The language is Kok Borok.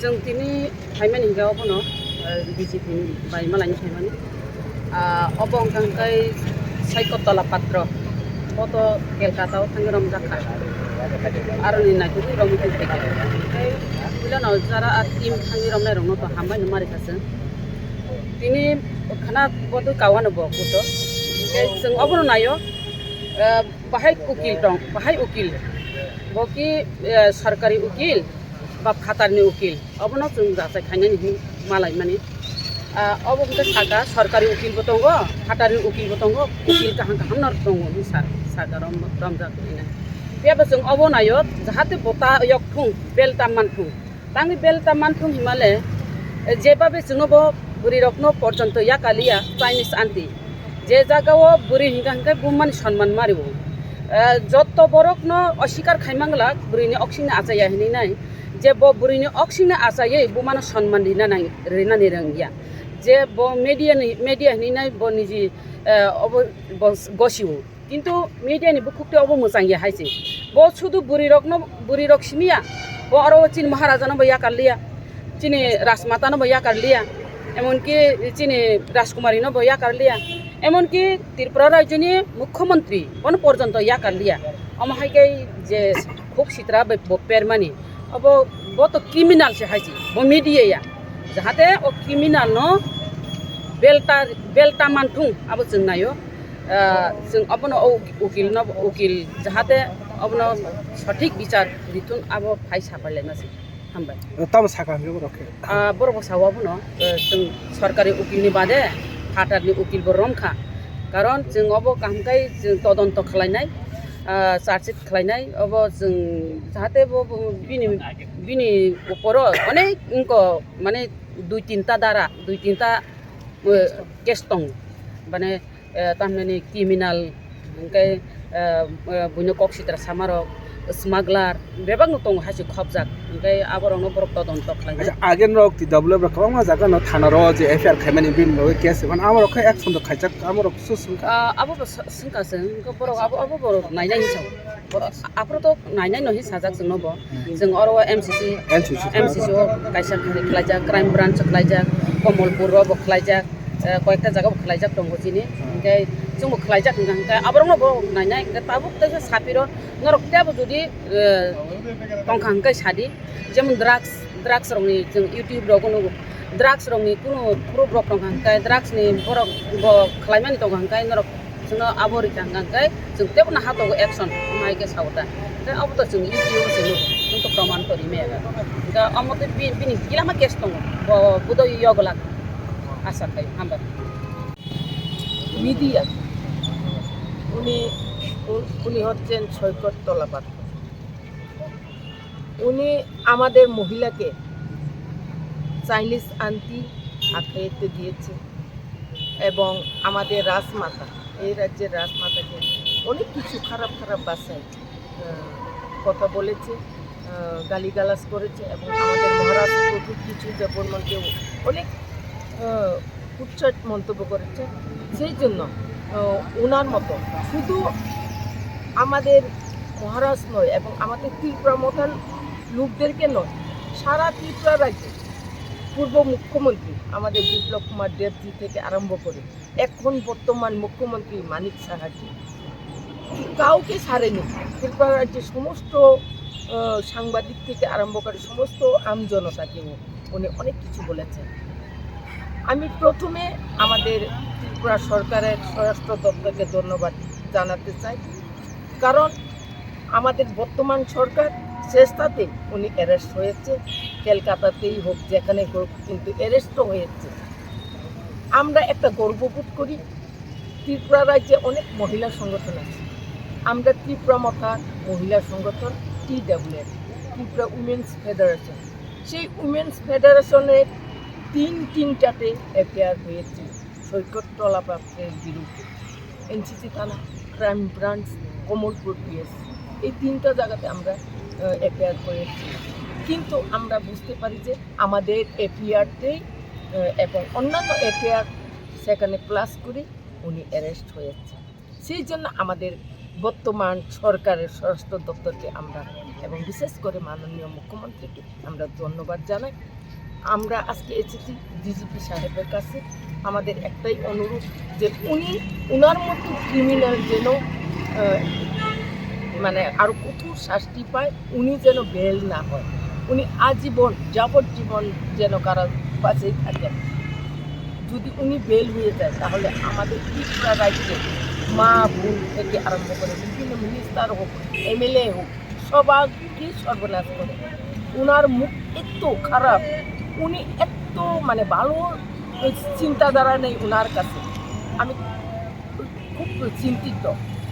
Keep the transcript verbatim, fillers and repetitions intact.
Chwng tini phaimani hinkhe obono, eh, B J P ni bai malaini phaimani. Ah, obo wngkha hwnkhe Saikotola Patro. Bo to Kolkata o thangwi romjak kha. Aroni naitugwi romwi tongphai kha. Hwnkhe puilano jara a team thangwi romnai rokno to hambai no mari kha chwng. Tini khana bodwi kawano bo kuto. Hwnkhe chwng obono naio, eh, bahai ukil tong, bahai ukil. Bo ki, eh, sorkari ukil. Ba phatarni ukil, obono chwng jachai khainani hin malaimani. Ah, obo hwnkhe saka, sorkari ukil bo tongo, phatarni ukil bo tongo, ukil kaham kaham no tongo, hwn sa-, saka rom-, romjak hwnwi nai. Phiya bo chwng obo naio, jahate bo ta yok thung, bel ta man thung. Tangwi bel ta man thung hinmale, eh, jebabe chwngno bo bwrwi rokno porjonto yakaliya Chinese aunty. Je jagao bwrwi hinkha hinkhe bumani sonman mario. Eh, jotto borokno osikar khai manglak, bwrwini oksingni achaya hinwi nai. Je bo bwrwini oksingni achaywi bumano sonman rina nang-, rinani rwngya. Je bo media ni, media hinwi nai bo niji, eh, obo bo gosio. Kintu media ni bukhuk tei obo mwchang ya hai se. Bo sudu bwrwi rokno, bwrwi rok simi ya. Bo aro chini Maharaja no bo yakar liya. Chini Rajmata no bo yakar liya. Emonki chini Rajkumari no bo yakar liya. Emonki Tripura rajyoni Mukhyamantri bono porjonto yakar liya. Omo hai khe je khuk sitra bai bo permani. Obo, bo to criminal se hai se. Bo media ya. Jahate o criminal no belta, belta manthung abo chwng naio. Ah, chwng obono o ukil no, ukil jahate obono sothik bichar rithun abo phai sapai laima se. Hambai. Tamo saka hwnwi borok khe? Ah, borok bo sao abono, eh, chwng sorkari ukil ni bade phatar ni ukil bo romkha. Karon chwng obo kaham khai chwng todonto khlainai, ah, charge sheet khlainai, obo chwng jahate bo, bo bini, bini uporo onek wngko mane dui tinta dara, dui tinta, eh, case tongo. Mane, eh, tamni criminal, hwnkhe, eh, eh, buino kok sitra samarok, smuggler, bebakno tongo hai se khopjak. Hwnkhe aborokno borok todonto khlainai. Acha, agen rok T W F rok kwbangma jaga no thana ro je F I R khaimani bini bagwi case mane amorok khe action rok khaijak amorok su swngkha. Ah, abo bo sa-, swngkha se, hwnkhe borok abo, abo borok nainai hinwi sao. Borok aphuru to nainai no hinwi sajak chwngno bo. Hmm. Chwng oro M C C, M C C. M C C o kaisa khlaijak, crime branch o khlaijak, Komolpur o bo khlaijak, eh, koyekta jaga bo khlaijak tongo chini. Hmm. Hwnkhe chwngbo khlaijak hwnkha hwnkhe aborokno bo nainai hwnkhe tabuk teisa sapiro norok teibo jodi, eh, tongkha hwnkhe sadi. Jemon drugs, drugs rokni chwng YouTube rogo nugo. Drugs rokni kunu proof rok tongkha hwnkhe drugs ni borok bo khlaimani tongkha hwnkhe norok chwngno abo rikha hwnkhe chwng teibo no hatogo action omo hai khe sao ta. Hwnkhe abo to chwng YouTube o chwng nugo, chwng to proman to rimaya. Hwnkhe omo tei bi-, bini kilama case tongo, bo budoi yogo lak asa khai hambai. Media, উনি, উ-, উনি হচ্ছেন সৈকত তলাপাত্র। উনি আমাদের মহিলাকে Chinese aunty আখ্যায়িত দিয়েছে এবং আমাদের রাজমাতা, এই রাজ্যের রাজমাতাকে অনেক কিছু খারাপ খারাপ ভাষায়, আহ, কথা বলেছে, আহ, গালিগালাজ করেছে এবং আমাদের মহারাজ প্রভু কিছু দেববর্মনকে অনেক, আহ, কুৎসা মন্তব্য করেছে। সেই জন্য, আহ, ওনার মতো শুধু আমাদের মহারাজ নয় এবং আমাদের ত্রিপুরা মথার লোকদেরকে নয়, সারা ত্রিপুরা রাজ্যে পূর্ব মুখ্যমন্ত্রী আমাদের বিপ্লব কুমার দেবজি থেকে আরম্ভ করে এখন বর্তমান মুখ্যমন্ত্রী মানিক সাহাজি কাউকে ছাড়েনি। ত্রিপুরা রাজ্যের সমস্ত, আহ, সাংবাদিক থেকে আরম্ভ করে সমস্ত আমজনতাকেও উনি অনেক কিছু বলেছেন। আমি প্রথমে আমাদের ত্রিপুরা সরকারের স্বরাষ্ট্র দপ্তরকে ধন্যবাদ জানাতে চাই, কারণ আমাদের বর্তমান সরকার চেষ্টাতে উনি অ্যারেস্ট হয়েছে, কলকাতাতেই হোক, যেখানে হোক, কিন্তু অ্যারেস্ট তো হয়েছে। আমরা একটা গর্ববোধ করি, ত্রিপুরা রাজ্যে অনেক মহিলা সংগঠন আছে। আমরা ত্রিপুরা মথা মহিলা সংগঠন, T W F, Tripura women's federation, সেই উইমেন্স ফেডারেশনের তিন তিনটাতে এফআইআর হয়েছে সৈকত টলাপাত্রের বিরুদ্ধে। এনসিসি থানা, ক্রাইম ব্রাঞ্চ, কমলপুর পিএস, এই তিনটা জায়গাতে আমরা এফআইআর করেছি। কিন্তু আমরা বুঝতে পারি যে আমাদের এফআইআরতেই এবং অন্যান্য এফআইআর সেখানে প্লাস করে উনি অ্যারেস্ট হয়েছেন। সেই জন্য আমাদের বর্তমান সরকারের স্বরাষ্ট্র দপ্তরকে আমরা এবং বিশেষ করে মাননীয় মুখ্যমন্ত্রীকে আমরা ধন্যবাদ জানাই। আমরা আজকে এসেছি ডিজিপি সাহেবের কাছে। আমাদের একটাই অনুরোধ যে উনি, ওনার মতো ক্রিমিনাল যেন আহ, মানে আরো কঠোর শাস্তি পায়, উনি যেন বেল না হয়, উনি আজীবন যাবজ্জীবন যেন কারাবাসেই থাকেন। যদি উনি বেল হয়ে যায়, তাহলে আমাদের ত্রিপুরা রাজ্যে মা বোন থেকে আরম্ভ করে বিভিন্ন মিনিস্টার হোক, এমএলএ হোক, সবাইকে সর্বনাশ করে। ওনার মুখ এত খারাপ, উনি এত মানে ভালো চিন্তাধারা নেই ওনার কাছে। আমি খুব চিন্তিত।